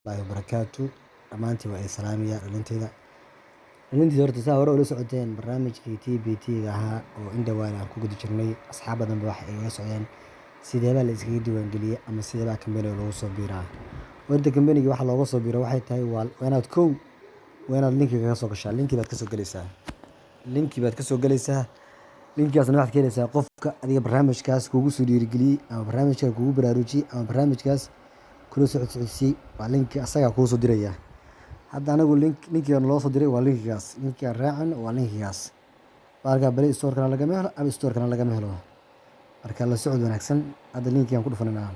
Wabarakaatu. Dhammaantiin waa salaamaya dhalintayda. Dhalintayda horta saa hore ula socoteen barnaamijkii TBT ga ahaa oo in dhawaan aan ku guda jirnay. Asxaab badan ba waxay igala socdeen sideebaa la iskaga diiwaangeliyey ama sideebaa kambaniga loogu soo biiraa. Horta kambaniga waxa looga soo biiro waxay tahay waa inaad kow, waa inaad linkiga kaga soo gashaa. Linki baad kasoo gelaysaa, linki baad kasoo gelaysaa. Linkigaasna waxaad ka helaysaa qofka adiga barnaamijkaas kugu soo dhiirigeliyey ama barnaamijkaas kugu baraarujiyey ama barnaamijkaas kula socodsiiyey. Waa linki asagaa kuu soo diraya. Hadda anagu linkigan loo soo diray waa linkigaas. Linkigaan raacan waa linkigaas. Baalka Play Store-kana lagama helo, App Store-kana lagama helo. Marka la socod wanaagsan. Hadda linkigaan ku dhufananaa.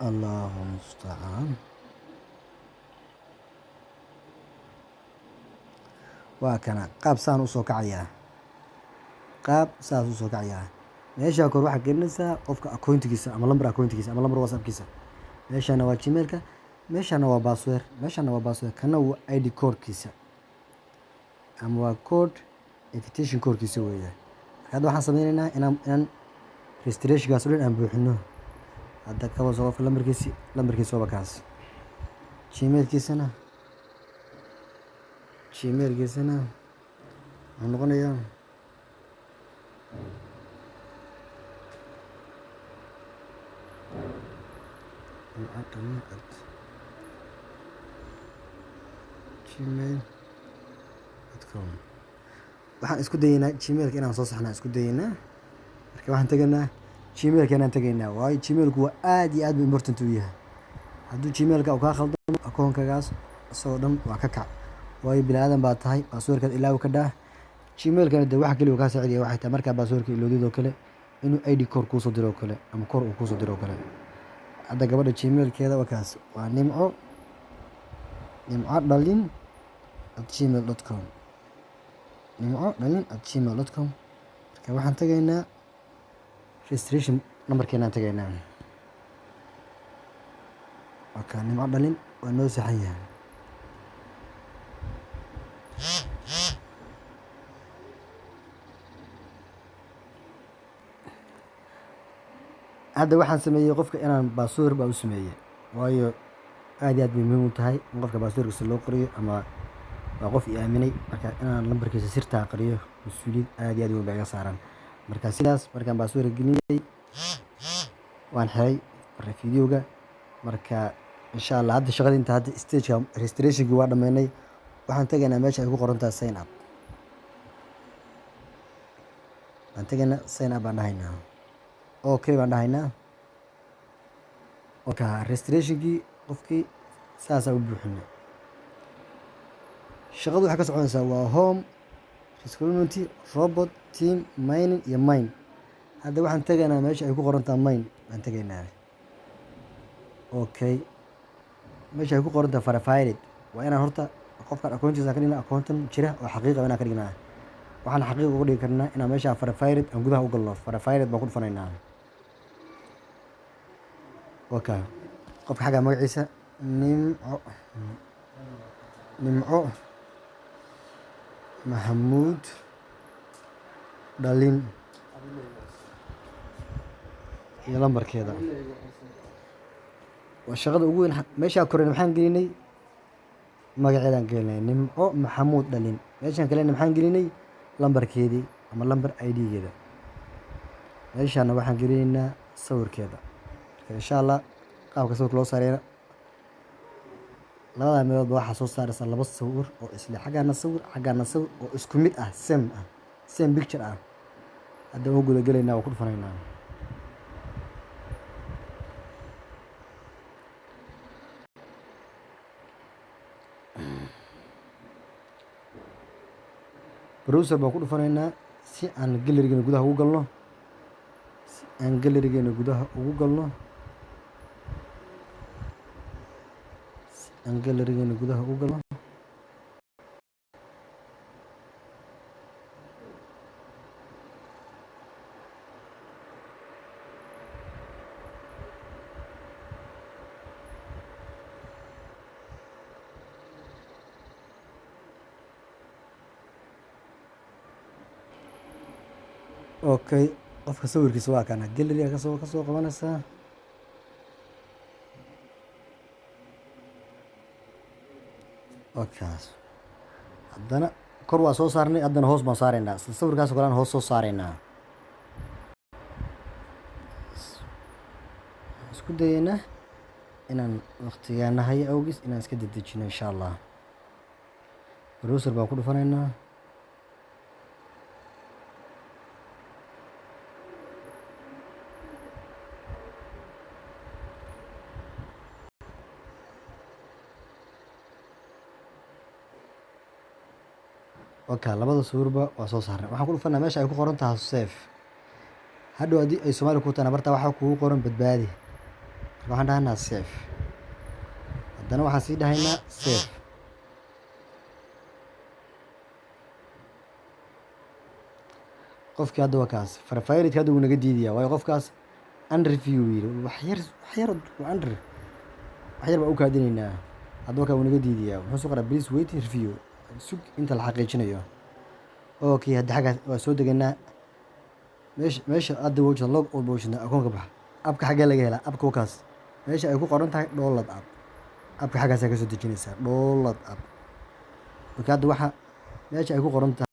Allahu mustacaan. Waa kana qaab saan usoo kacayaa, qaab saas usoo kacayaa. Meeshaa kor waxaad gelinaysaa qofka akoontigiisa ama lambar akoontigiisa ama lambar WhatsAppkiisa. Meeshana waa Gmailka, meeshana waa password, meeshana waa password. Kana waa ID code-kiisa ama waa code invitation code-kiisa weeye. Marka hadda waxaan sameynaynaa inaan registrationkaas oo dhan aan buuxino. Hadda kaba soo qofka lambarkiisi, lambarkiisa waaba kaas. Gmailkiisana wuxuu noqonayaa @gmail.com. Waxaan isku dayeynaa Gmailka inaan soo saxnaa isku dayeynaa. Marka waxaan tegaynaa Gmailka inaan tegaynaa, waayo Gmailku waa aad iyo aad buu important u yahay. Hadduu Gmailka uu kaa khaldamo, akoonkagaas isagoo dhan waa ka kac, waayo bini aadan baa tahay, passwordkaad ilaawi ka dhaah. Gmailkana dee waxa kaliya uu kaa saacidaya waxay tahay markaa passwordka ilowdid oo kale inuu ID code kuusoo diro oo kale ama code uu kuusoo diro oo kale. Hadda gabadha Gmailkeeda waa kaas, waa nimcodhalin@gmail.com, nimcodhalin@gmail.com. Marka waxaan tegaynaa registration numberkeenaan tegaynaa. Waa Nimco Dhalin, waa noo saxan yahay. Hadda waxaan sameeyey qofka inaan password baa u sameeyey, waayo aad iyo aad bay muhiim u tahay in qofka passwordkiisa loo qoriyo ama waa qof i aaminay. Marka inaan lambarkiisa sirtaa qariyo mas-uuliyad aad iyo aad u weyn baa iga saaran. Marka sidaas markaan password gelinay waan xiray videoga. Marka insha Allah hadda shaqada inta hadda stageka registrationkii waa dhameynay. Waxaan tegaynaa meesha ay ku qoran tahay sign up baan tegaynaa. Sign up baan dhahaynaa, okay baan dhahaynaa. Okay, registrationkii qofkii saasaa u buuxinay. Shaqadu waxay ka soconaysaa waa home, recruitment, robot, team, mining iyo mine. Hadda waxaan tegaynaa meesha ay ku qoran tahay mine baan tegaynaa. Okay, meesha ay ku qoran tahay verified waa inaan horta qofkan akoontiisa ka dhignaa akoontan jira oo xaqiiqa waa inaan ka dhignaa. Waxaan xaqiiq uga dhigi karnaa inaan meesha verified aan gudaha u galno. Verified baan ku dhufanaynaa. Okay, qofka xagga magaciisa Nimco Maxamuud Dhalin iyo lambarkeeda waa shaqada ugu weyn. Meeshaa korena maxaan gelinay? Magaceedaan gelinay, Nimco Maxamuud Dhalin. Meeshaan kalena maxaan gelinay? Lambarkeedii ama lambar ID-geeda. Meeshaana waxaan gelinaynaa sawirkeeda. Marka insha Allah qaabka sawirka loo saarayna labada meeloodba waxaa soo saaraysaa laba sawir oo isle, xaggaana sawir, xaggaana sawir oo isku mid ah, same ah, same picture ah. Hadda waan guda gelaynaa, waan ku dhufanaynaa. Browser baan ku dhufanaynaa si aan gallerygeena gudaha ugu galno, si aan gallerygeena gudaha ugu galno, si aan gallerygeena gudaha ugu galno. Okay. Qofka sawirkiisa waa kana, gallery kasoo qabanaysaa. Wakaas haddana kor waa soo saarnay, haddana hoos baan saaraynaa. Isla sawirkaas oo kale aan hoos soo saaraynaa. Isku dayeynaa inaan waqtigaana hayo awgiis inaan iska dedejino insha Allah. Browser baan ku dhufanaynaa. Waka labada sawirba waa soo saarnay. Waxaan ku dhufanaa meesha ay ku qoran tahay save. Hadhow haddii ay Soomaali ku tahana barta waxaa kugu qoran badbaadi. Marka waxaan dhahanaa save. Haddana waxaan sii dhahaynaa save. Qofkii hadda waa kaas verified, hadda wuu naga diidayaa, waayo qofkaas under review yiri. Wax yar, wax yar waa under, wax yar baa u kaadinaynaa. Hadda wakaa wuu naga diidayaa, wuxuu soo qoraa "Please wait review", sug inta la xaqiijinayo. Okay, hadda xaggaas waa soo deganaa. Meesha hadda waa jeeda log out baa ujeednaa, akoonka baxa. Appka xaggee laga helaa appka? Wakaas meesha ay ku qoran tahay download app. Appka xaggaasaa kasoo dejinaysaa download app. Marka hadda waxa meesha ay ku qoran tahay.